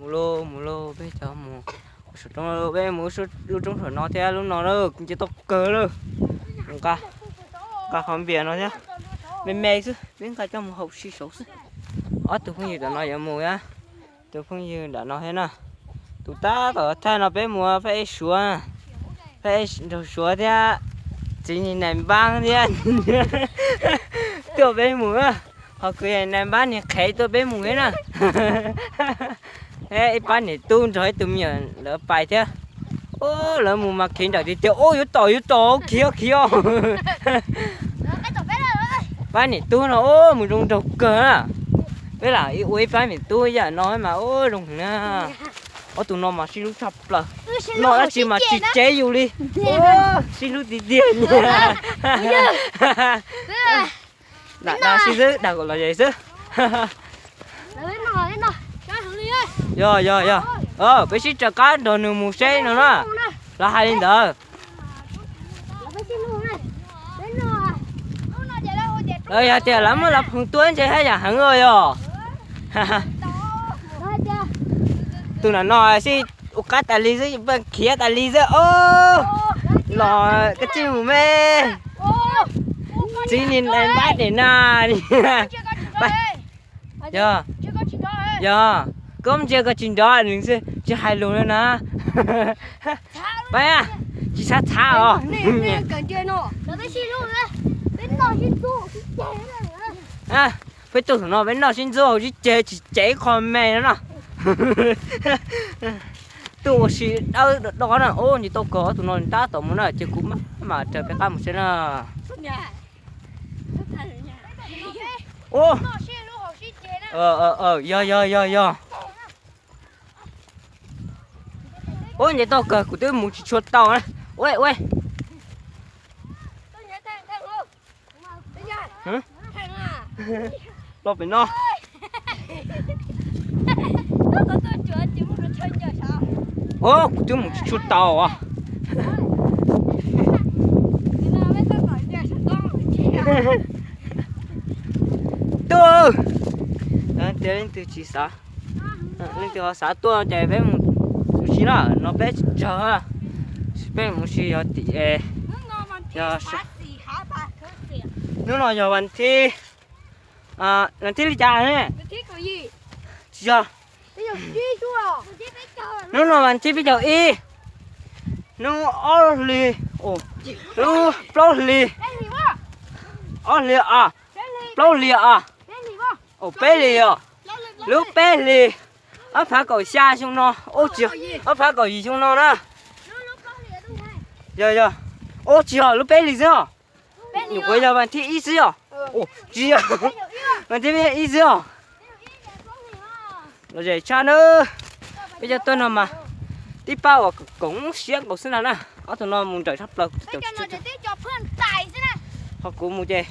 Mus lauj, mus lauj, peb cov mus ua saum roob lauj, peb mus lub roob saum no thiab lub no lauj, kuv nce tau kawg lauj. Nqa, nqa qhov npias no thiab. Me me xwb, peb nqa coj mus haus si saud xwb. Ob tug phooj ywg nram no yuav mus thiab, tus phooj ywg nram no thiab na. Tus tab tom thaij no peb mus Phaj Ej Suav, Phaj Ej nraug Suav thiab, txiv nais npab thiab tuaj peb mus na. Ho kuv nais npab niag qhev tuaj peb mus thiab na. Ib pab niam tub nrog ib tug me nyuam lawv pais thiab. Ub, lawv mus mas khiav nrawm tiag tiag, ub, yuav tom yuav tom, khiav khiav. Pab niam tub no ub mus zoo nraug kawg na. Peb lam ua ib pab niam tub yam no mas ub zoo heev na. Ob tug no mas sib hlub tshaj plaws. No dab tsi mas tsis cev yus li. Sib hlub tiag tiag. Dag dag sib xwb, dag kom lom zem xwb. Yog yog yog, peb sib raws qab nrog nws mus seb no na. Lawv hais li ntawd. Lawv yog tias lawv muab lawv phoom tua ntshe haj yam heev os yog. Tus nram no sib ua qab tas li xwb, khiav tas li xwb os. Los koj tsis mus me. Txiv niag nais npab dem na. Yog, yog, koj ntsia koj tsis nrov nws tsis hais lus li na. Pab, tsis txhob txhav os. Peb tuaj thaum no peb noj sib ntxub hauv sib ceg tsis cev ib qho me no na. Tuaj ua si dawb do na. Ub, nce tau kawg, ob tug no tab tom mus na, ces kuv mam raws peb qab mus seb na. Ub, yog yog yog yog. Ub, nce tau kawg, kuv twb mus tsis tshua tau na. Ua ua, los pem no. Ub, kuv twb mus tsis tshua tau os. Tuaj, tias leej twg tsis xav, leej twg ho xav tuaj ces peb mus ua si na, no peb tsis tsawg, peb mus ua si yog tim, yog, hnub no yog vas thib, vas thib li cas ne? Tsis yog, hnub no vas thib peb caug ib, hnub ob hlis, hnub plaub hlis, ob hlis os, plaub hlis os, peb hlis os, lub peb hlis, ob phav kaum xya xyoo no, ob phav kaum yim xyoo no na. Yog yog, ub tsis yog lub peb hlis xwb os. Nyuam qhuav yog vas thib ib xwb os. Tsis yog, vas thib ib xwb os. Los zem tshaj na. Peb cov tuaj no mas tib pab uas koom siab nkaus xwb na na. Ob tug no mus nrawm tshaj plaws, ho kuv mus ces